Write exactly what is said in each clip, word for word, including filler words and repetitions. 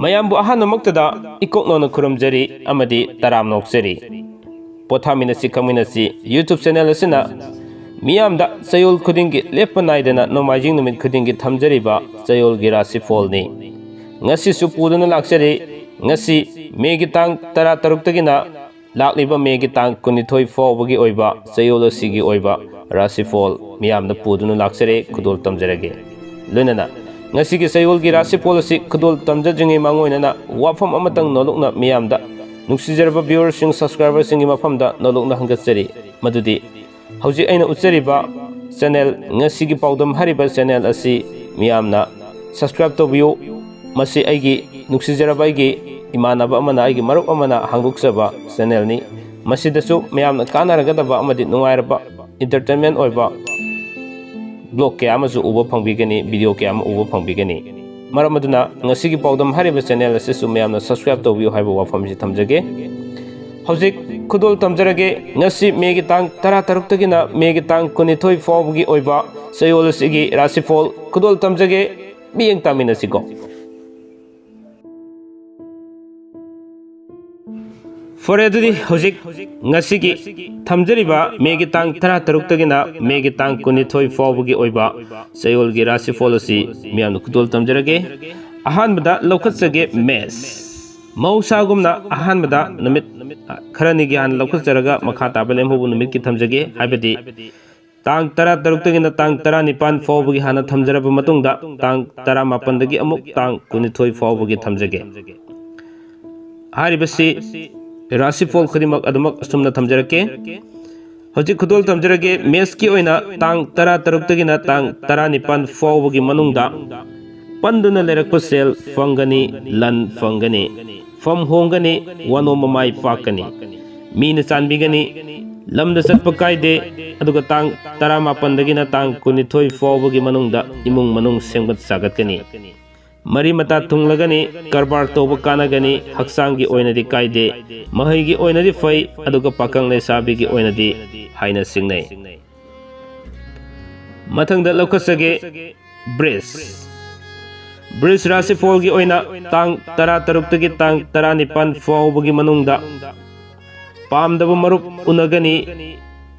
ꯃꯌꯥꯝꯕꯨ ꯑꯍꯥꯟꯕꯃꯛꯇꯗ ꯏꯀꯣꯛꯅꯧꯅ ꯈꯨꯔꯨꯝꯖꯔꯤ ꯑꯃꯗꯤ ꯇꯔꯥꯝꯅ ꯑꯣꯛꯆꯔꯤ꯫ ꯄꯣꯊꯥꯃꯤꯟꯅꯁꯤ ꯈꯪꯃꯤꯟꯅꯁꯤ YouTube channel ꯑꯁꯤꯅ ꯃꯤꯌꯥꯝꯗ ꯆꯌꯣꯜ ꯈꯨꯗꯤꯡꯒꯤ ꯂꯦꯞꯄ ꯅꯥꯏꯗꯅ ꯅꯣꯡꯃꯥꯏꯖꯤꯡ ꯅꯨꯃꯤꯠ ꯈꯨꯗꯤꯡꯒꯤ ꯊꯝꯖꯔꯤꯕ ꯆꯌꯣꯜꯒꯤ ꯔꯥꯁꯤꯐꯣꯜꯅꯤ꯫ ꯉꯁꯤꯁꯨ ꯄꯨꯗꯨꯅ ꯂꯥꯛꯆꯔꯤ꯫ ꯉꯁꯤ ꯃꯦꯒꯤ ꯇꯥꯡ ꯇꯔꯥ ꯇꯔꯨꯛꯇꯒꯤꯅ ꯂꯥꯛꯂꯤꯕ ꯃꯦꯒꯤ ꯇꯥꯡ ꯀꯨꯟꯅꯤꯊꯣꯏ ꯐꯥꯎꯕꯒꯤ ꯑꯣꯏꯕ ꯆꯌꯣꯜ ꯑꯁꯤꯒꯤ ꯑꯣꯏꯕ ꯔꯥꯁꯤꯐꯣꯜ ꯃꯤꯌꯥꯝꯗ ꯄꯨꯗꯨꯅ ꯂꯥꯛꯆꯔꯦ꯫ ꯈꯨꯗꯣꯜ ꯇꯝꯖꯔꯒꯦ꯫ ꯂꯣꯏꯅꯅ ꯉꯁꯤꯒꯤ ꯆꯌꯣꯜꯒꯤ ꯔꯥꯁꯤꯐꯣꯜ ꯑꯁꯤ ꯈꯨꯗꯣꯜ ꯇꯝꯖꯗ꯭ꯔꯤꯉꯩ ꯃꯥꯡꯑꯣꯏꯅꯅ ꯋꯥꯐꯝ ꯑꯃꯇꯪ ꯅꯣꯂꯨꯛꯅ ꯃꯤꯌꯥꯝꯗ, ꯅꯨꯡꯁꯤꯖꯔꯕ viewerꯁꯤꯡ, subscriberꯁꯤꯡꯒꯤ ꯃꯐꯝꯗ ꯅꯣꯂꯨꯛꯅ ꯍꯪꯒꯠꯆꯔꯤ꯫ ꯃꯗꯨꯗꯤ ꯍꯧꯖꯤꯛ ꯑꯩꯅ ꯎꯠꯆꯔꯤꯕ channel ꯉꯁꯤꯒꯤ ꯄꯥꯎꯗꯝ ꯍꯥꯏꯔꯤꯕ channel ꯑꯁꯤ ꯃꯤꯌꯥꯝꯅ subscribe ꯇꯧꯕꯤꯌꯨ꯫ ꯃꯁꯤ ꯑꯩꯒꯤ ꯅꯨꯡꯁꯤꯖꯔꯕ ꯑꯩꯒꯤ ꯏꯃꯥꯟꯅꯕ ꯑꯃꯅ, ꯑꯩꯒꯤ ꯃꯔꯨꯞ ꯑꯃꯅ ꯍꯥꯡꯗꯣꯛꯆꯕ channelꯅꯤ꯫ ꯃꯁꯤꯗꯁꯨ ꯃꯌꯥꯝꯅ ꯀꯥꯟꯅꯔꯒꯗꯕ ꯑꯃꯗꯤ ꯅꯨꯡꯉꯥꯏꯔꯕ entertainment ꯑꯣꯏꯕ vlog ꯀꯌꯥ ꯑꯃꯁꯨ ꯎꯕ ꯐꯪꯕꯤꯒꯅꯤ, video ꯀꯌꯥ ꯑꯃ ꯎꯕ ꯐꯪꯕꯤꯒꯅꯤ꯫ ꯃꯔꯝ ꯑꯗꯨꯅ ꯉꯁꯤꯒꯤ ꯄꯥꯎꯗꯝ ꯍꯥꯏꯔꯤꯕ channel ꯑꯁꯤꯁꯨ ꯃꯌꯥꯝꯅ subscribe ꯇꯧꯕꯤꯌꯨ ꯍꯥꯏꯕ ꯋꯥꯐꯝꯁꯤ ꯊꯝꯖꯒꯦ꯫ ꯍꯧꯖꯤꯛ ꯈꯨꯗꯣꯜ ꯇꯝꯖꯔꯒꯦ꯫ ꯉꯁꯤ ꯃꯦꯒꯤ ꯇꯥꯡ ꯇꯔꯥ ꯇꯔꯨꯛꯇꯒꯤꯅ ꯃꯦꯒꯤ ꯇꯥꯡ ꯀꯨꯟꯅꯤꯊꯣꯏ ꯐꯥꯎꯕꯒꯤ ꯑꯣꯏꯕ ꯆꯌꯣꯜ ꯑꯁꯤꯒꯤ ꯔꯥꯁꯤꯐꯣꯜ ꯈꯨꯗꯣꯜ ꯇꯝꯖꯒꯦ꯫ ꯃꯤꯠꯌꯦꯡ ꯇꯥꯃꯤꯟꯅꯁꯤꯀꯣ꯫ ꯐꯔꯦ, ꯑꯗꯨꯗꯤ ꯍꯧꯖꯤꯛ ꯉꯁꯤꯒꯤ ꯊꯝꯖꯔꯤꯕ ꯃꯦꯒꯤ ꯇꯥꯡ ꯇꯔꯥ ꯇꯔꯨꯛꯇꯒꯤꯅ ꯃꯦꯒꯤ ꯇꯥꯡ ꯀꯨꯟꯅꯤꯊꯣꯏ ꯐꯥꯎꯕꯒꯤ ꯑꯣꯏꯕ ꯆꯌꯣꯜꯒꯤ ꯔꯥꯁꯤꯐꯣꯜ ꯑꯁꯤ ꯃꯤꯌꯥꯝꯅ ꯈꯨꯗꯣꯜ ꯇꯝꯖꯔꯒꯦ꯫ ꯑꯍꯥꯟꯕꯗ ꯂꯧꯈꯠꯆꯒꯦ ꯃꯦꯁ꯫ ꯃꯍꯧꯁꯥꯒꯨꯝꯅ ꯑꯍꯥꯟꯕꯗ ꯅꯨꯃꯤꯠ ꯈꯔꯅꯤꯒꯤ ꯍꯥꯟꯅ ꯂꯧꯈꯠꯆꯔꯒ ꯃꯈꯥ ꯇꯥꯕ ꯂꯦꯝꯍꯧꯕ ꯅꯨꯃꯤꯠꯀꯤ ꯊꯝꯖꯒꯦ, ꯍꯥꯏꯕꯗꯤ ꯇꯥꯡ ꯇꯔꯥ ꯇꯔꯨꯛꯇꯒꯤꯅ ꯇꯥꯡ ꯇꯔꯥ ꯅꯤꯄꯥꯟ ꯐꯥꯎꯕꯒꯤ ꯍꯥꯟꯅ ꯊꯝꯖꯔꯕ ꯃꯇꯨꯡꯗ ꯇꯥꯡ ꯇꯔꯥ ꯃꯥꯄꯟꯗꯒꯤ ꯑꯃꯨꯛ ꯇꯥꯡ ꯀꯨꯟꯅꯤꯊꯣꯏ ꯐꯥꯎꯕꯒꯤ ꯊꯝꯖꯒꯦ꯫ ꯍꯥꯏꯔꯤꯕꯁꯤ ꯔꯥꯁꯤꯐꯣꯜ ꯈꯨꯗꯤꯡꯃꯛ ꯑꯗꯨꯃꯛ ꯑꯁꯨꯝꯅ ꯊꯝꯖꯔꯛꯀꯦ꯫ ꯍꯧꯖꯤꯛ ꯈꯨꯗꯣꯜ ꯇꯝꯖꯔꯒꯦ꯫ ꯃꯦꯁꯀꯤ ꯑꯣꯏꯅ ꯇꯥꯡ ꯇꯔꯥ ꯇꯔꯨꯛꯇꯒꯤꯅ ꯇꯥꯡ ꯇꯔꯥ ꯅꯤꯄꯥꯟ ꯐꯥꯎꯕꯒꯤ ꯃꯅꯨꯡꯗ ꯄꯟꯗꯨꯅ ꯂꯩꯔꯛꯄ ꯁꯦꯜ ꯐꯪꯒꯅꯤ, ꯂꯟ ꯐꯪꯒꯅꯤ, ꯐꯝ ꯍꯣꯡꯒꯅꯤ, ꯋꯥꯅꯣꯝꯕ ꯃꯥꯏ ꯄꯥꯛꯀꯅꯤ, ꯃꯤꯅ ꯆꯥꯟꯕꯤꯒꯅꯤ, ꯂꯝꯗ ꯆꯠꯄ ꯀꯥꯏꯗꯦ꯫ ꯑꯗꯨꯒ ꯇꯥꯡ ꯇꯔꯥ ꯃꯥꯄꯟꯗꯒꯤꯅ ꯇꯥꯡ ꯀꯨꯟꯅꯤꯊꯣꯏ ꯐꯥꯎꯕꯒꯤ ꯃꯅꯨꯡꯗ ꯏꯃꯨꯡ ꯃꯅꯨꯡ ꯁꯦꯝꯒꯠ ꯁꯥꯒꯠꯀꯅꯤ꯫ ꯃꯔꯤ ꯃꯇꯥ ꯊꯨꯡꯂꯒꯅꯤ, ꯀꯔꯕꯥꯔ ꯇꯧꯕ ꯀꯥꯟꯅꯒꯅꯤ, ꯍꯛꯆꯥꯡꯒꯤ ꯑꯣꯏꯅꯗꯤ ꯀꯥꯏꯗꯦ, ꯃꯍꯩꯒꯤ ꯑꯣꯏꯅꯗꯤ ꯐꯩ, ꯑꯗꯨꯒ ꯄꯥꯈꯪ ꯂꯩꯁꯥꯕꯤꯒꯤ ꯑꯣꯏꯅꯗꯤ ꯍꯥꯏꯅ ꯁꯤꯡꯅꯩ꯫ ꯃꯊꯪꯗ ꯂꯧꯈꯠꯆꯒꯦ ꯕ꯭ꯔꯤꯖ꯫ ꯕ꯭ꯔꯤꯖ ꯔꯥꯁꯤꯐꯣꯜꯒꯤ ꯑꯣꯏꯅ ꯇꯥꯡ ꯇꯔꯥꯇꯔꯨꯛꯇꯒꯤ ꯇꯥꯡ ꯇꯔꯥꯅꯤꯄꯥꯟ ꯐꯥꯎꯕꯒꯤ ꯃꯅꯨꯡꯗ ꯄꯥꯝꯗꯕ ꯃꯔꯨꯞ ꯎꯅꯒꯅꯤ,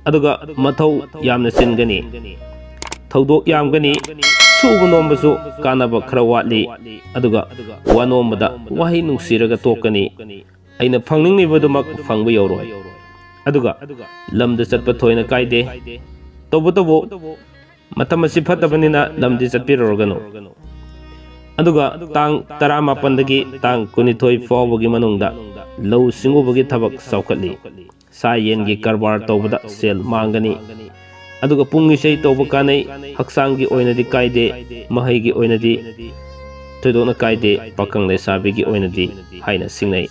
ꯑꯗꯨꯒ ꯃꯊꯧ ꯌꯥꯝꯅ ꯆꯤꯟꯒꯅꯤ, ꯊꯧꯗꯣꯛ ꯌꯥꯝꯒꯅꯤ, ꯁꯨꯕ ꯅꯣꯝꯕꯁꯨ ꯀꯥꯟꯅꯕ ꯈꯔ ꯋꯥꯠꯂꯤ, ꯑꯗꯨꯒ ꯋꯥ ꯅꯣꯝꯕꯗ ꯋꯥꯍꯩ ꯅꯨꯡꯁꯤꯔꯒ ꯇꯣꯛꯀꯅꯤ꯫ ꯑꯩꯅ ꯐꯪꯅꯤꯡꯂꯤꯕꯗꯨꯃꯛ ꯐꯪꯕ ꯌꯧꯔꯣꯏ꯫ ꯑꯗꯨꯒ ꯂꯝꯗ ꯆꯠꯄ ꯊꯣꯏꯅ ꯀꯥꯏꯗꯦ꯫ ꯇꯧꯕꯇꯕꯨ ꯃꯇꯝ ꯑꯁꯤ ꯐꯠꯇꯕꯅꯤꯅ ꯂꯝꯗꯤ ꯆꯠꯄꯤꯔꯨꯔꯒꯅꯨ꯫ ꯑꯗꯨꯒ ꯇꯥꯡ ꯇꯔꯥꯃꯥꯄꯟꯗꯒꯤ ꯇꯥꯡ ꯀꯨꯟꯅꯤꯊꯣꯏ ꯐꯥꯎꯕꯒꯤ ꯃꯅꯨꯡꯗ ꯂꯧꯎ ꯁꯤꯡꯎꯕꯒꯤ ꯊꯕꯛ ꯆꯥꯎꯈꯠꯂꯤ꯫ ꯁꯥ ꯌꯦꯟꯒꯤ ꯀꯔꯕꯥꯔ ꯇꯧꯕꯗ ꯁꯦꯜ ꯃꯥꯡꯒꯅꯤ꯫ ꯑꯗꯨꯒ ꯄꯨꯡ ꯏꯁꯩ ꯇꯧꯕ ꯀꯥꯟꯅꯩ꯫ ꯍꯛꯆꯥꯡꯒꯤ ꯑꯣꯏꯅꯗꯤ ꯀꯥꯏꯗꯦ, ꯃꯍꯩꯒꯤ ꯑꯣꯏꯅꯗꯤ ꯊꯣꯏꯗꯣꯛꯅ ꯀꯥꯏꯗꯦ, ꯄꯥꯈꯪ ꯂꯩꯁꯥꯕꯤꯒꯤ ꯑꯣꯏꯅꯗꯤ ꯍꯥꯏꯅ ꯁꯤꯡꯅꯩ꯫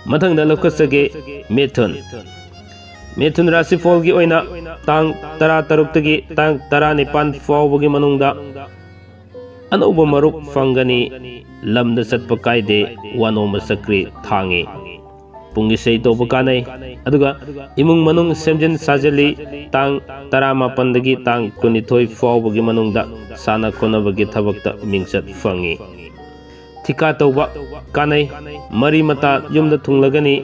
ꯃꯊꯪꯗ ꯂꯧꯈꯠꯆꯒꯦ ꯃꯤꯊꯨꯟ꯫ ꯃꯤꯊꯨꯟ ꯔꯥꯁꯤꯐꯣꯜꯒꯤ ꯑꯣꯏꯅ ꯇꯥꯡ ꯇꯔꯥꯇꯔꯨꯛꯇꯒꯤ ꯇꯥꯡ ꯇꯔꯥꯅꯤꯄꯥꯟ ꯐꯥꯎꯕꯒꯤ ꯃꯅꯨꯡꯗ ꯑꯅꯧꯕ ꯃꯔꯨꯞ ꯐꯪꯒꯅꯤ꯫ ꯂꯝꯗ ꯆꯠꯄ ꯀꯥꯏꯗꯦ, ꯋꯥꯅꯣꯝꯕ ꯆꯀ꯭ꯔꯤ ꯊꯥꯡꯉꯤ꯫ ꯄꯨꯡ ꯏꯁꯩ ꯇꯧꯕ ꯀꯥꯟꯅꯩ꯫ ꯑꯗꯨꯒ ꯏꯃꯨꯡ ꯃꯅꯨꯡ ꯁꯦꯝꯖꯤꯟ ꯁꯥꯖꯤꯜꯂꯤ꯫ ꯇꯥꯡ ꯇꯔꯥꯃꯥꯄꯟꯗꯒꯤ ꯇꯥꯡ ꯀꯨꯟꯅꯤꯊꯣꯏ ꯐꯥꯎꯕꯒꯤ ꯃꯅꯨꯡꯗ ꯁꯥꯟꯅ ꯈꯣꯠꯅꯕꯒꯤ ꯊꯕꯛꯇ ꯃꯤꯡꯆꯠ ꯐꯪꯉꯤ꯫ ꯊꯤꯀꯥ ꯇꯧꯕ ꯀꯥꯟꯅꯩ꯫ ꯃꯔꯤ ꯃꯇꯥ ꯌꯨꯝꯗ ꯊꯨꯡꯂꯒꯅꯤ꯫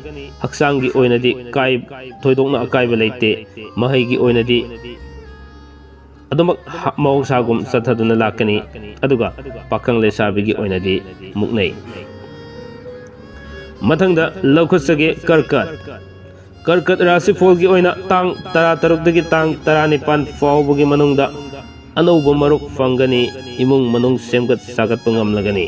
ꯍꯛꯆꯥꯡꯒꯤ ꯑꯣꯏꯅꯗꯤ ꯀꯥꯏ-, ꯊꯣꯏꯗꯣꯛꯅ ꯑꯀꯥꯏꯕ ꯂꯩꯇꯦ꯫ ꯃꯍꯩꯒꯤ ꯑꯣꯏꯅꯗꯤ ꯑꯗꯨꯃꯛ ꯍ-, ꯃꯍꯧꯁꯥꯒꯨꯝ ꯆꯠꯊꯗꯨꯅ ꯂꯥꯛꯀꯅꯤ꯫ ꯑꯗꯨꯒ ꯄꯥꯈꯪ ꯂꯩꯁꯥꯕꯤꯒꯤ ꯑꯣꯏꯅꯗꯤ ꯃꯨꯛꯅꯩ꯫ ꯃꯊꯪꯗ ꯂꯧꯈꯠꯆꯒꯦ ꯀꯔꯀꯠ꯫ ꯀꯔꯀꯠ ꯔꯥꯁꯤꯐꯣꯜꯒꯤ ꯑꯣꯏꯅ ꯇꯥꯡ ꯇꯔꯥꯇꯔꯨꯛꯇꯒꯤ ꯇꯥꯡ ꯇꯔꯥꯅꯤꯄꯥꯟ ꯐꯥꯎꯕꯒꯤ ꯃꯅꯨꯡꯗ ꯑꯅꯧꯕ ꯃꯔꯨꯞ ꯐꯪꯒꯅꯤ꯫ ꯏꯃꯨꯡ ꯃꯅꯨꯡ ꯁꯦꯝꯒꯠ ꯁꯥꯒꯠꯄ ꯉꯝꯂꯒꯅꯤ꯫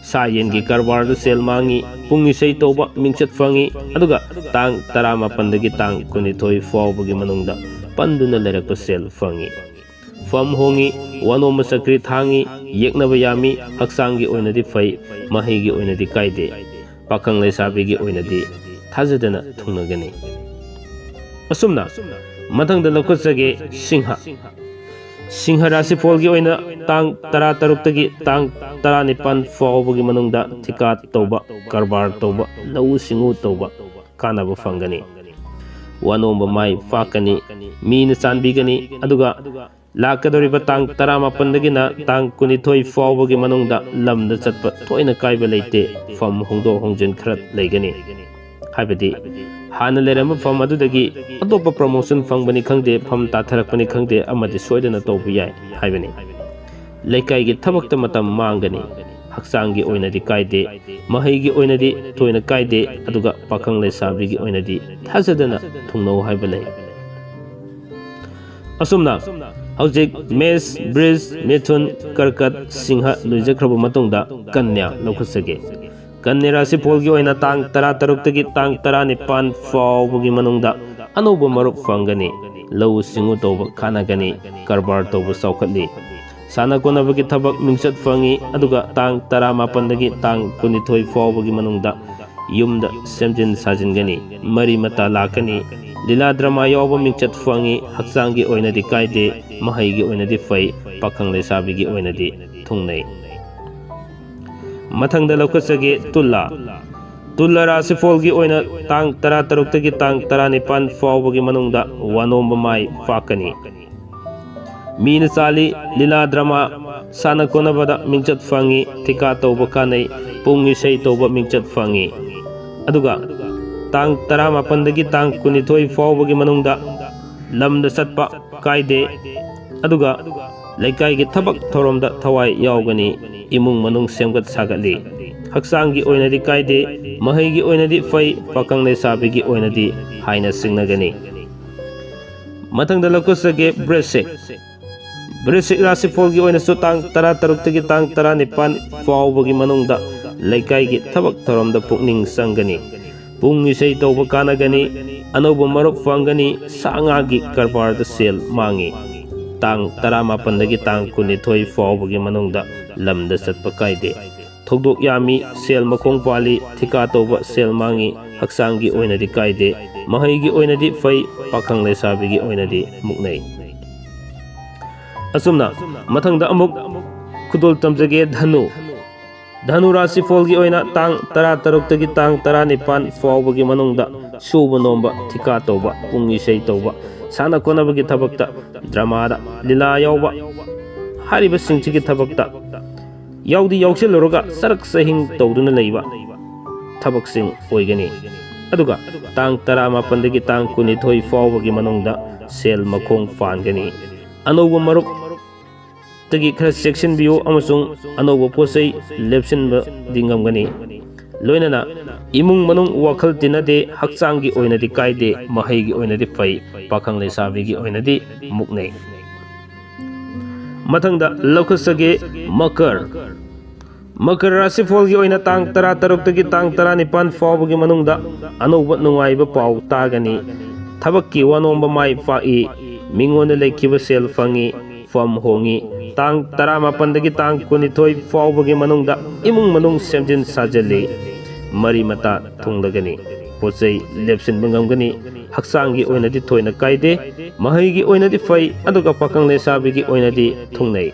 ꯁꯥ ꯌꯦꯟꯒꯤ ꯀꯔꯕꯥꯔꯗ ꯁꯦꯜ ꯃꯥꯡꯉꯤ꯫ ꯄꯨꯡ ꯏꯁꯩ ꯇꯧꯕ ꯃꯤꯡꯆꯠ ꯐꯪꯉꯤ꯫ ꯑꯗꯨꯒ ꯇꯥꯡ ꯇꯔꯥꯃꯥꯄꯟꯗꯒꯤ ꯇꯥꯡ ꯀꯨꯟꯅꯤꯊꯣꯏ ꯐꯥꯎꯕꯒꯤ ꯃꯅꯨꯡꯗ ꯄꯟꯗꯨꯅ ꯂꯩꯔꯛꯄ ꯁꯦꯜ ꯐꯪꯉꯤ꯫ ꯐꯝ ꯍꯣꯡꯉꯤ꯫ ꯋꯥꯅꯣꯝꯕ ꯆꯀ꯭ꯔꯤ ꯊꯥꯡꯉꯤ꯫ ꯌꯦꯛꯅꯕ ꯌꯥꯝꯃꯤ꯫ ꯍꯛꯆꯥꯡꯒꯤ ꯑꯣꯏꯅꯗꯤ ꯐꯩ꯫ ꯃꯍꯩꯒꯤ ꯑꯣꯏꯅꯗꯤ ꯀꯥꯏꯗꯦ꯫ ꯄꯥꯈꯪ ꯂꯩꯁꯥꯕꯤꯒꯤ ꯑꯣꯏꯅꯗꯤ ꯊꯥꯖꯗꯅ ꯊꯨꯡꯅꯒꯅꯤ꯫ ꯑꯁꯨꯝꯅ ꯃꯊꯪꯗ ꯂꯧꯈꯠꯆꯒꯦ ꯁꯤꯡꯍ꯫ ꯁꯤꯡꯍ ꯔꯥꯁꯤꯐꯣꯜꯒꯤ ꯑꯣꯏꯅ ꯇꯥꯡ ꯇꯔꯥꯇꯔꯨꯛꯇꯒꯤ ꯇꯥꯡ ꯇꯔꯥꯅꯤꯄꯥꯟ ꯐꯥꯎꯕꯒꯤ ꯃꯅꯨꯡꯗ ꯊꯤꯀꯥ ꯇꯧꯕ, ꯀꯔꯕꯥꯔ ꯇꯧꯕ, ꯂꯧꯎ ꯁꯤꯡꯎ ꯇꯧꯕ ꯀꯥꯟꯅꯕ ꯐꯪꯒꯅꯤ꯫ ꯋꯥꯅꯣꯝꯕ ꯃꯥꯏ ꯄꯥꯛꯀꯅꯤ꯫ ꯃꯤꯅ ꯆꯥꯟꯕꯤꯒꯅꯤ꯫ ꯑꯗꯨꯒ ꯂꯥꯛꯀꯗꯧꯔꯤꯕ ꯇꯥꯡ ꯇꯔꯥꯃꯥꯄꯟꯗꯒꯤꯅ ꯇꯥꯡ ꯀꯨꯟꯅꯤꯊꯣꯏ ꯐꯥꯎꯕꯒꯤ ꯃꯅꯨꯡꯗ ꯂꯝꯗ ꯆꯠꯄ ꯊꯣꯏꯅ ꯀꯥꯏꯕ ꯂꯩꯇꯦ꯫ ꯐꯝ ꯍꯣꯡꯗꯣꯛ ꯍꯣꯡꯖꯤꯟ ꯈꯔ ꯂꯩꯒꯅꯤ꯫ ꯍꯥꯏꯕꯗꯤ ꯍꯥꯟꯅ ꯂꯩꯔꯝꯕ ꯐꯝ ꯑꯗꯨꯗꯒꯤ ꯑꯇꯣꯞꯄ ꯄ꯭ꯔꯣꯃꯣꯁꯟ ꯐꯪꯕꯅꯤ ꯈꯪꯗꯦ, ꯐꯝ ꯇꯥꯊꯔꯛꯄꯅꯤ ꯈꯪꯗꯦ, ꯑꯃꯗꯤ ꯁꯣꯏꯗꯅ ꯇꯧꯕ ꯌꯥꯏ ꯍꯥꯏꯕꯅꯤ꯫ ꯂꯩꯀꯥꯏꯒꯤ ꯊꯕꯛꯇ ꯃꯇꯝ ꯃꯥꯡꯒꯅꯤ꯫ ꯍꯛꯆꯥꯡꯒꯤ ꯑꯣꯏꯅꯗꯤ ꯀꯥꯏꯗꯦ, ꯃꯍꯩꯒꯤ ꯑꯣꯏꯅꯗꯤ ꯊꯣꯏꯅ ꯀꯥꯏꯗꯦ, ꯑꯗꯨꯒ ꯄꯥꯈꯪ ꯂꯩꯁꯥꯕꯤꯒꯤ ꯑꯣꯏꯅꯗꯤ ꯊꯥꯖꯗꯅ ꯊꯨꯡꯅꯧ ꯍꯥꯏꯕ ꯂꯩ꯫ ꯑꯁꯨꯝꯅ ꯍꯧꯖꯤꯛ ꯃꯦꯁ, ꯕ꯭ꯔꯤꯖ, ꯃꯤꯊꯨꯟ, ꯀꯔꯀꯠ, ꯁꯤꯡꯍ ꯂꯣꯏꯖꯈ꯭ꯔꯕ ꯃꯇꯨꯡꯗ ꯀꯟꯌꯥ ꯂꯧꯈꯠꯆꯒꯦ꯫ ꯀꯟꯌꯥ ꯔꯥꯁꯤꯐꯣꯜꯒꯤ ꯑꯣꯏꯅ ꯇꯥꯡ ꯇꯔꯥꯇꯔꯨꯛꯇꯒꯤ ꯇꯥꯡ ꯇꯔꯥꯅꯤꯄꯥꯟ ꯐꯥꯎꯕꯒꯤ ꯃꯅꯨꯡꯗ ꯑꯅꯧꯕ ꯃꯔꯨꯞ ꯐꯪꯒꯅꯤ꯫ ꯂꯧꯎ ꯁꯤꯡꯎ ꯇꯧꯕ ꯀꯥꯟꯅꯒꯅꯤ꯫ ꯀꯔꯕꯥꯔ ꯇꯧꯕ ꯆꯥꯎꯈꯠꯂꯤ꯫ ꯁꯥꯟꯅ ꯈꯣꯠꯅꯕꯒꯤ ꯊꯕꯛ ꯃꯤꯡꯆꯠ ꯐꯪꯏ, ꯑꯗꯨꯒ ꯇꯥꯡ ꯇꯔꯥꯃꯥꯄꯟꯗꯒꯤ ꯇꯥꯡ ꯀꯨꯟꯅꯤꯊꯣꯏ ꯐꯥꯎꯕꯒꯤ ꯃꯅꯨꯡꯗ ꯌꯨꯝꯗ ꯁꯦꯝꯖꯤꯟ ꯁꯥꯖꯤꯟꯒꯅꯤ꯫ ꯃꯔꯤ ꯃꯇꯥ ꯂꯥꯛꯀꯅꯤ꯫ ꯂꯤꯂꯥ ꯗ꯭ꯔꯃꯥ ꯌꯥꯎꯕ ꯃꯤꯡꯆꯠ ꯐꯪꯏ꯫ ꯍꯛꯆꯥꯡꯒꯤ ꯑꯣꯏꯅꯗꯤ ꯀꯥꯏꯗꯦ, ꯃꯍꯩꯒꯤ ꯑꯣꯏꯅꯗꯤ ꯐꯩ, ꯄꯥꯈꯪ ꯂꯩꯁꯥꯕꯤꯒꯤ ꯑꯣꯏꯅꯗꯤ ꯊꯨꯡꯅꯩ꯫ ꯃꯊꯪꯗ ꯂꯧꯈꯠꯆꯒꯦ ꯇꯨꯂꯥ꯫ ꯇꯨꯂꯥ ꯔꯥꯁꯤꯐꯣꯜꯒꯤ ꯑꯣꯏꯅ ꯇꯥꯡ ꯇꯔꯥꯇꯔꯨꯛꯇꯒꯤ ꯇꯥꯡ ꯇꯔꯥꯅꯤꯄꯥꯟ ꯐꯥꯎꯕꯒꯤ ꯃꯅꯨꯡꯗ ꯋꯥꯅꯣꯝꯕ ꯃꯥꯏ ꯄꯥꯛꯀꯅꯤ꯫ ꯃꯤꯅ ꯆꯥꯜꯂꯤ꯫ ꯂꯤꯂꯥ ꯗ꯭ꯔꯃꯥ ꯁꯥꯟꯅ ꯈꯣꯠꯅꯕꯗ ꯃꯤꯡꯆꯠ ꯐꯪꯏ꯫ ꯊꯤꯀꯥ ꯇꯧꯕ ꯀꯥꯟꯅꯩ꯫ ꯄꯨꯡ ꯏꯁꯩ ꯇꯧꯕ ꯃꯤꯡꯆꯠ ꯐꯪꯏ꯫ ꯑꯗꯨꯒ ꯇꯥꯡ ꯇꯔꯥꯃꯥꯄꯟꯗꯒꯤ ꯇꯥꯡ ꯀꯨꯟꯅꯤꯊꯣꯏ ꯐꯥꯎꯕꯒꯤ ꯃꯅꯨꯡꯗ ꯂꯝꯗ ꯆꯠꯄ ꯀꯥꯏꯗꯦ꯫ ꯑꯗꯨꯒ ꯂꯩꯀꯥꯏꯒꯤ ꯊꯕꯛ ꯊꯧꯔꯝꯗ ꯊꯋꯥꯏ ꯌꯥꯎꯒꯅꯤ꯫ ꯏꯃꯨꯡ ꯃꯅꯨꯡ ꯁꯦꯝꯒꯠ ꯁꯥꯒꯠꯂꯤ꯫ ꯍꯛꯆꯥꯡꯒꯤ ꯑꯣꯏꯅꯗꯤ ꯀꯥꯏꯗꯦ꯫ ꯃꯍꯩꯒꯤ ꯑꯣꯏꯅꯗꯤ ꯐꯩ꯫ ꯄꯥꯈꯪ ꯂꯩꯁꯥꯕꯤꯒꯤ ꯑꯣꯏꯅꯗꯤ ꯍꯥꯏꯅ ꯁꯤꯡꯅꯒꯅꯤ꯫ ꯃꯊꯪꯗ ꯂꯧꯈꯠꯆꯒꯦ ꯕ꯭ꯔꯤꯁꯤꯛ꯫ ꯕ꯭ꯔꯤꯁꯤꯛ ꯔꯥꯁꯤꯐꯣꯜꯒꯤ ꯑꯣꯏꯅꯁꯨ ꯇꯥꯡ ꯇꯔꯥꯇꯔꯨꯛꯇꯒꯤ ꯇꯥꯡ ꯇꯔꯥꯅꯤꯄꯥꯟ ꯐꯥꯎꯕꯒꯤ ꯃꯅꯨꯡꯗ ꯂꯩꯀꯥꯏꯒꯤ ꯊꯕꯛ ꯊꯧꯔꯝꯗ ꯄꯨꯛꯅꯤꯡ ꯆꯪꯒꯅꯤ꯫ ꯄꯨꯡ ꯏꯁꯩ ꯇꯧꯕ ꯀꯥꯟꯅꯒꯅꯤ꯫ ꯑꯅꯧꯕ ꯃꯔꯨꯞ ꯐꯪꯒꯅꯤ꯫ ꯁꯥ ꯉꯥꯒꯤ ꯀꯔꯕꯥꯔꯗ ꯁꯦꯜ ꯃꯥꯡꯉꯤ꯫ ꯇꯥꯡ ꯇꯔꯥꯃꯥꯄꯟꯗꯒꯤ ꯇꯥꯡ ꯀꯨꯟꯅꯤꯊꯣꯏ ꯐꯥꯎꯕꯒꯤ ꯃꯅꯨꯡꯗ ꯂꯝꯗ ꯆꯠꯄ ꯀꯥꯏꯗꯦ꯫ ꯊꯧꯗꯣꯛ ꯌꯥꯝꯃꯤ꯫ ꯁꯦꯜ ꯃꯈꯣꯡ ꯄꯥꯜꯂꯤ꯫ ꯊꯤꯀꯥ ꯇꯧꯕ ꯁꯦꯜ ꯃꯥꯡꯉꯤ꯫ ꯍꯛꯆꯥꯡꯒꯤ ꯑꯣꯏꯅꯗꯤ ꯀꯥꯏꯗꯦ꯫ ꯃꯍꯩꯒꯤ ꯑꯣꯏꯅꯗꯤ ꯐꯩ꯫ ꯄꯥꯈꯪ ꯂꯩꯁꯥꯕꯤꯒꯤ ꯑꯣꯏꯅꯗꯤ ꯃꯨꯛꯅꯩ꯫ ꯑꯁꯨꯝꯅ ꯃꯊꯪꯗ ꯑꯃꯨꯛ ꯈꯨꯗꯣꯜ ꯇꯝꯖꯒꯦ ꯙꯅꯨ꯫ ꯙꯅꯨ ꯔꯥꯁꯤꯐꯣꯜꯒꯤ ꯑꯣꯏꯅ ꯇꯥꯡ ꯇꯔꯥꯇꯔꯨꯛꯇꯒꯤ ꯇꯥꯡ ꯇꯔꯥꯅꯤꯄꯥꯟ ꯐꯥꯎꯕꯒꯤ ꯃꯅꯨꯡꯗ ꯁꯨꯕ ꯅꯣꯝꯕ, ꯊꯤꯀꯥ ꯇꯧꯕ, ꯄꯨꯡ ꯏꯁꯩ ꯇꯧꯕ, ꯁꯥꯟꯅ ꯈꯣꯠꯅꯕꯒꯤ ꯊꯕꯛꯇ, ꯗ꯭ꯔꯃꯥꯗ, ꯂꯤꯂꯥ ꯌꯥꯎꯕ, ꯍꯥꯏꯔꯤꯕꯁꯤꯡꯁꯤꯒꯤ ꯊꯕꯛꯇ ꯌꯥꯎꯗꯤ ꯌꯥꯎꯁꯤꯜꯂꯨꯔꯒ ꯆꯔꯛ ꯆꯍꯤꯡ ꯇꯧꯗꯨꯅ ꯂꯩꯕ ꯊꯕꯛꯁꯤꯡ ꯑꯣꯏꯒꯅꯤ꯫ ꯑꯗꯨꯒ ꯇꯥꯡ ꯇꯔꯥꯃꯥꯄꯟꯗꯒꯤ ꯇꯥꯡ ꯀꯨꯟꯅꯤꯊꯣꯏ ꯐꯥꯎꯕꯒꯤ ꯃꯅꯨꯡꯗ ꯁꯦꯜ ꯃꯈꯣꯡ ꯄꯥꯟꯒꯅꯤ꯫ ꯑꯅꯧꯕ ꯃꯔꯨꯞ ꯇꯒꯤ ꯈꯔ ꯆꯦꯛꯁꯤꯟꯕꯤꯌꯨ ꯑꯃꯁꯨꯡ ꯑꯅꯧꯕ ꯄꯣꯠ ꯆꯩ ꯂꯦꯞꯁꯤꯟꯕꯗꯤ ꯉꯝꯒꯅꯤ꯫ ꯂꯣꯏꯅꯅ ꯏꯃꯨꯡ ꯃꯅꯨꯡ ꯋꯥꯈꯜ ꯇꯤꯟꯅꯗꯦ, ꯍꯛꯆꯥꯡꯒꯤ ꯑꯣꯏꯅꯗꯤ ꯀꯥꯏꯗꯦ, ꯃꯍꯩꯒꯤ ꯑꯣꯏꯅꯗꯤ ꯐꯩ, ꯄꯥꯈꯪ ꯂꯩꯁꯥꯕꯤꯒꯤ ꯑꯣꯏꯅꯗꯤ ꯃꯨꯛꯅꯩ꯫ ꯃꯊꯪꯗ ꯂꯧꯈꯠꯆꯒꯦ ꯃꯀꯔ꯫ ꯃꯀꯔ ꯔꯥꯁꯤꯐꯣꯜꯒꯤ ꯑꯣꯏꯅ ꯇꯥꯡ ꯇꯔꯥꯇꯔꯨꯛꯇꯒꯤ ꯇꯥꯡ ꯇꯔꯥꯅꯤꯄꯥꯟ ꯐꯥꯎꯕꯒꯤ ꯃꯅꯨꯡꯗ ꯑꯅꯧꯕ ꯅꯨꯡꯉꯥꯏꯕ ꯄꯥꯎ ꯇꯥꯒꯅꯤ꯫ ꯊꯕꯛꯀꯤ ꯋꯥꯅꯣꯝꯕ ꯃꯥꯏ ꯄꯥꯛꯏ, ꯃꯤꯉꯣꯟꯗ ꯂꯩꯈꯤꯕ ꯁꯦꯜ ꯐꯪꯏ, ꯐꯝ ꯍꯣꯡꯏ꯫ ꯇꯥꯡ ꯇꯔꯥꯃꯥꯄꯟꯗꯒꯤ ꯇꯥꯡ ꯀꯨꯟꯅꯤꯊꯣꯏ ꯐꯥꯎꯕꯒꯤ ꯃꯅꯨꯡꯗ ꯏꯃꯨꯡ ꯃꯅꯨꯡ ꯁꯦꯝꯖꯤꯟ ꯁꯥꯖꯤꯜꯂꯤ, ꯃꯔꯤ ꯃꯇꯥ ꯊꯨꯡꯂꯒꯅꯤ꯫ ꯄꯣꯠ ꯆꯩ ꯂꯦꯞꯁꯤꯟꯕ ꯉꯝꯒꯅꯤ꯫ ꯍꯛꯆꯥꯡꯒꯤ ꯑꯣꯏꯅꯗꯤ ꯊꯣꯏꯅ ꯀꯥꯏꯗꯦ, ꯃꯍꯩꯒꯤ ꯑꯣꯏꯅꯗꯤ ꯐꯩ, ꯑꯗꯨꯒ ꯄꯥꯈꯪ ꯂꯩꯁꯥꯕꯤꯒꯤ ꯑꯣꯏꯅꯗꯤ ꯊꯨꯡꯅꯩ꯫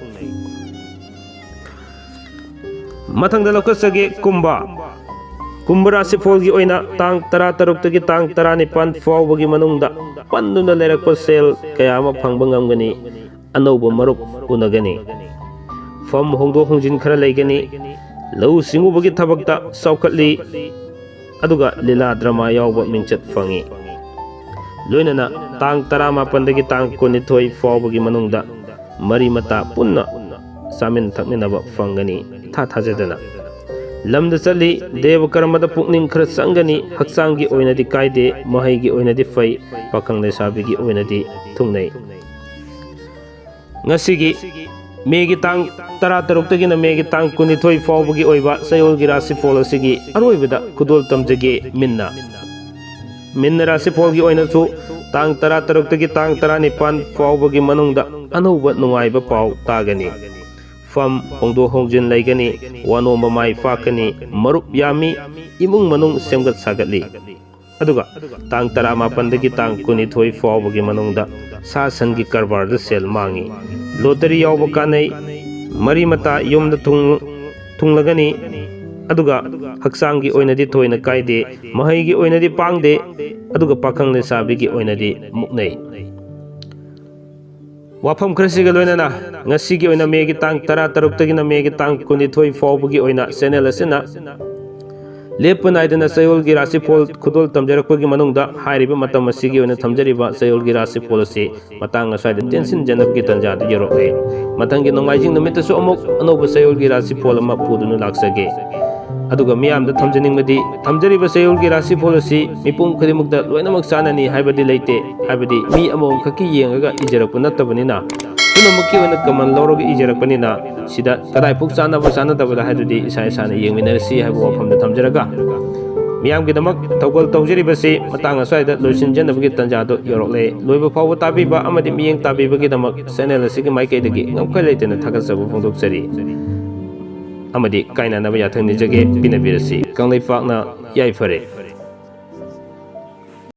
ꯃꯊꯪꯗ ꯂꯧꯈꯠꯆꯒꯦ ꯀꯨꯝꯚ꯫ ꯀꯨꯝꯚ ꯔꯥꯁꯤꯐꯣꯜꯒꯤ ꯑꯣꯏꯅ ꯇꯥꯡ ꯇꯔꯥꯇꯔꯨꯛꯇꯒꯤ ꯇꯥꯡ ꯇꯔꯥꯅꯤꯄꯥꯟ ꯐꯥꯎꯕꯒꯤ ꯃꯅꯨꯡꯗ ꯄꯟꯗꯨꯅ ꯂꯩꯔꯛꯄ ꯁꯦꯜ ꯀꯌꯥ ꯑꯃ ꯐꯪꯕ ꯉꯝꯒꯅꯤ, ꯑꯅꯧꯕ ꯃꯔꯨꯞ ꯎꯅꯒꯅꯤ꯫ ꯐꯝ ꯍꯣꯡꯗꯣꯛ ꯍꯣꯡꯖꯤꯟ ꯈꯔ ꯂꯩꯒꯅꯤ꯫ ꯂꯧꯎ ꯁꯤꯡꯎꯕꯒꯤ ꯊꯕꯛꯇ ꯆꯥꯎꯈꯠꯂꯤ, ꯑꯗꯨꯒ ꯂꯤꯂꯥ ꯗ꯭ꯔꯃꯥ ꯌꯥꯎꯕ ꯃꯤꯡꯆꯠ ꯐꯪꯏ꯫ ꯂꯣꯏꯅꯅ ꯇꯥꯡ ꯇꯔꯥꯃꯥꯄꯟꯗꯒꯤ ꯇꯥꯡ ꯀꯨꯟꯅꯤꯊꯣꯏ ꯐꯥꯎꯕꯒꯤ ꯃꯅꯨꯡꯗ ꯃꯔꯤ ꯃꯇꯥ ꯄꯨꯟꯅ ꯆꯥꯃꯤꯟ ꯊꯛꯃꯤꯟꯅꯕ ꯐꯪꯒꯅꯤ ꯏꯊꯥ ꯊꯥꯖꯗꯅ꯫ ꯂꯝꯗ ꯆꯠꯂꯤ, ꯗꯦꯕ ꯀꯔꯃꯗ ꯄꯨꯛꯅꯤꯡ ꯈꯔ ꯆꯪꯒꯅꯤ, ꯍꯛꯆꯥꯡꯒꯤ ꯑꯣꯏꯅꯗꯤ ꯀꯥꯏꯗꯦ, ꯃꯍꯩꯒꯤ ꯑꯣꯏꯅꯗꯤ ꯐꯩ, ꯄꯥꯈꯪ ꯂꯩꯁꯥꯕꯤꯒꯤ ꯑꯣꯏꯅꯗꯤ ꯊꯨꯡꯅꯩ꯫ ꯉꯁꯤꯒꯤ ꯃꯦꯒꯤ ꯇꯥꯡ ꯇꯔꯥꯇꯔꯨꯛꯇꯒꯤꯅ ꯃꯦꯒꯤ ꯇꯥꯡ ꯀꯨꯟꯅꯤꯊꯣꯏ ꯐꯥꯎꯕꯒꯤ ꯑꯣꯏꯕ ꯆꯌꯣꯜꯒꯤ ꯔꯥꯁꯤꯐꯣꯜ ꯑꯁꯤꯒꯤ ꯑꯔꯣꯏꯕꯗ ꯈꯨꯗꯣꯜ ꯇꯝꯖꯒꯦ ꯃꯤꯟꯅ꯫ ꯃꯤꯟꯅ ꯔꯥꯁꯤꯐꯣꯜꯒꯤ ꯑꯣꯏꯅꯁꯨ ꯇꯥꯡ ꯇꯔꯥꯇꯔꯨꯛꯇꯒꯤ ꯇꯥꯡ ꯇꯔꯥꯅꯤꯄꯥꯟ ꯐꯥꯎꯕꯒꯤ ꯃꯅꯨꯡꯗ ꯑꯅꯧꯕ ꯅꯨꯡꯉꯥꯏꯕ ꯄꯥꯎ ꯇꯥꯒꯅꯤ꯫ ꯐꯝ ꯍꯣꯡꯗꯣꯛ ꯍꯣꯡꯖꯤꯟ ꯂꯩꯒꯅꯤ, ꯋꯥꯅꯣꯝꯕ ꯃꯥꯏ ꯄꯥꯛꯀꯅꯤ, ꯃꯔꯨꯞ ꯌꯥꯝꯃꯤ, ꯏꯃꯨꯡ ꯃꯅꯨꯡ ꯁꯦꯝꯒꯠ ꯁꯥꯒꯠꯂꯤ꯫ ꯑꯗꯨꯒ ꯇꯥꯡ ꯇꯔꯥꯃꯥꯄꯟꯗꯒꯤ ꯇꯥꯡ ꯀꯨꯟꯅꯤꯊꯣꯏ ꯐꯥꯎꯕꯒꯤ ꯃꯅꯨꯡꯗ ꯁꯥ ꯁꯟꯒꯤ ꯀꯔꯕꯥꯔꯗ ꯁꯦꯜ ꯃꯥꯡꯉꯤ꯫ ꯂꯣꯇꯔꯤ ꯌꯥꯎꯕ ꯀꯥꯟꯅꯩ, ꯃꯔꯤ ꯃꯇꯥ ꯌꯨꯝꯗ ꯊꯨꯡ-, ꯊꯨꯡꯂꯒꯅꯤ꯫ ꯑꯗꯨꯒ ꯍꯛꯆꯥꯡꯒꯤ ꯑꯣꯏꯅꯗꯤ ꯊꯣꯏꯅ ꯀꯥꯏꯗꯦ, ꯃꯍꯩꯒꯤ ꯑꯣꯏꯅꯗꯤ ꯄꯥꯡꯗꯦ, ꯑꯗꯨꯒ ꯄꯥꯈꯪ ꯂꯩꯁꯥꯕꯤꯒꯤ ꯑꯣꯏꯅꯗꯤ ꯃꯨꯛꯅꯩ꯫ ꯋꯥꯐꯝ ꯈꯔꯁꯤꯒ ꯂꯣꯏꯅꯅ ꯉꯁꯤꯒꯤ ꯑꯣꯏꯅ ꯃꯦꯒꯤ ꯇꯥꯡ ꯇꯔꯥ ꯇꯔꯨꯛꯇꯒꯤꯅ ꯃꯦꯒꯤ ꯇꯥꯡ ꯀꯨꯟꯅꯤꯊꯣꯏ ꯐꯥꯎꯕꯒꯤ ꯑꯣꯏꯅ ꯆꯦꯅꯦꯜ ꯑꯁꯤꯅ ꯂꯦꯞꯄ ꯅꯥꯏꯗꯅ ꯆꯌꯣꯜꯒꯤ ꯔꯥꯁꯤꯐꯣꯜ ꯈꯨꯗꯣꯜ ꯇꯝꯖꯔꯛꯄꯒꯤ ꯃꯅꯨꯡꯗ ꯍꯥꯏꯔꯤꯕ ꯃꯇꯝ ꯑꯁꯤꯒꯤ ꯑꯣꯏꯅ ꯊꯝꯖꯔꯤꯕ ꯆꯌꯣꯜꯒꯤ ꯔꯥꯁꯤꯐꯣꯜ ꯑꯁꯤ ꯃꯇꯥꯡ ꯑꯁ꯭ꯋꯥꯏꯗ ꯇꯦꯟꯁꯤꯟꯖꯅꯕꯒꯤ ꯇꯥꯟꯖꯥꯗꯨ ꯌꯧꯔꯛꯂꯦ꯫ ꯃꯊꯪꯒꯤ ꯅꯣꯡꯃꯥꯏꯖꯤꯡ ꯅꯨꯃꯤꯠꯇꯁꯨ ꯑꯃꯨꯛ ꯑꯅꯧꯕ ꯆꯌꯣꯜꯒꯤ ꯔꯥꯁꯤꯐꯣꯜ ꯑꯃ ꯄꯨꯗꯨꯅ ꯂꯥꯛꯆꯒꯦ꯫ ꯑꯗꯨꯒ ꯃꯤꯌꯥꯝꯗ ꯊꯝꯖꯅꯤꯡꯕꯗꯤ, ꯊꯝꯖꯔꯤꯕ ꯆꯌꯣꯜꯒꯤ ꯔꯥꯁꯤꯐꯣꯜ ꯑꯁꯤ ꯃꯤꯄꯨꯝ ꯈꯨꯗꯤꯡꯃꯛꯇ ꯂꯣꯏꯅꯃꯛ ꯆꯥꯟꯅꯅꯤ ꯍꯥꯏꯕꯗꯤ ꯂꯩꯇꯦ꯫ ꯍꯥꯏꯕꯗꯤ ꯃꯤ ꯑꯃꯃꯝ ꯈꯛꯀꯤ ꯌꯦꯡꯉꯒ ꯏꯖꯔꯛꯄ ꯅꯠꯇꯕꯅꯤꯅ, ꯄꯨꯝꯅꯃꯛꯀꯤ ꯑꯣꯏꯅ ꯀꯃꯟ ꯂꯧꯔꯒ ꯏꯖꯔꯛꯄꯅꯤꯅ, ꯁꯤꯗ ꯀꯗꯥꯏꯐꯥꯎ ꯆꯥꯟꯅꯕ ꯆꯥꯟꯅꯗꯕꯗ ꯍꯥꯏꯗꯨꯗꯤ ꯏꯁꯥ ꯏꯁꯥꯅ ꯌꯦꯡꯃꯤꯟꯅꯔꯁꯤ ꯍꯥꯏꯕ ꯋꯥꯐꯝꯗ ꯊꯝꯖꯔꯒ, ꯃꯤꯌꯥꯝꯒꯤꯗꯃꯛ ꯊꯧꯒꯜ ꯇꯧꯖꯔꯤꯕꯁꯤ ꯃꯇꯥꯡ ꯑꯁ꯭ꯋꯥꯏꯗ ꯂꯣꯏꯁꯤꯟꯖꯅꯕꯒꯤ ꯇꯥꯟꯖꯥꯗꯨ ꯌꯧꯔꯛꯂꯦ꯫ ꯂꯣꯏꯕ ꯐꯥꯎꯕ ꯇꯥꯕꯤꯕ ꯑꯃꯗꯤ ꯃꯤꯠꯌꯦꯡ ꯇꯥꯕꯤꯕꯒꯤꯗꯃꯛ ꯆꯦꯅꯦꯜ ꯑꯁꯤꯒꯤ ꯃꯥꯏꯀꯩꯗꯒꯤ ꯉꯝꯈꯩ ꯂꯩꯇꯅ ꯊꯥꯒꯠꯆꯕ ꯐꯣꯡꯗꯣꯛꯆꯔꯤ꯫ ꯑꯃꯗꯤ ꯀꯥꯏꯅꯅꯕ ꯌꯥꯊꯪ ꯅꯤꯖꯒꯦ, ꯄꯤꯅꯕꯤꯔꯁꯤ꯫ ꯀꯪꯂꯩꯄꯥꯛꯅ ꯌꯥꯏꯐꯔꯦ꯫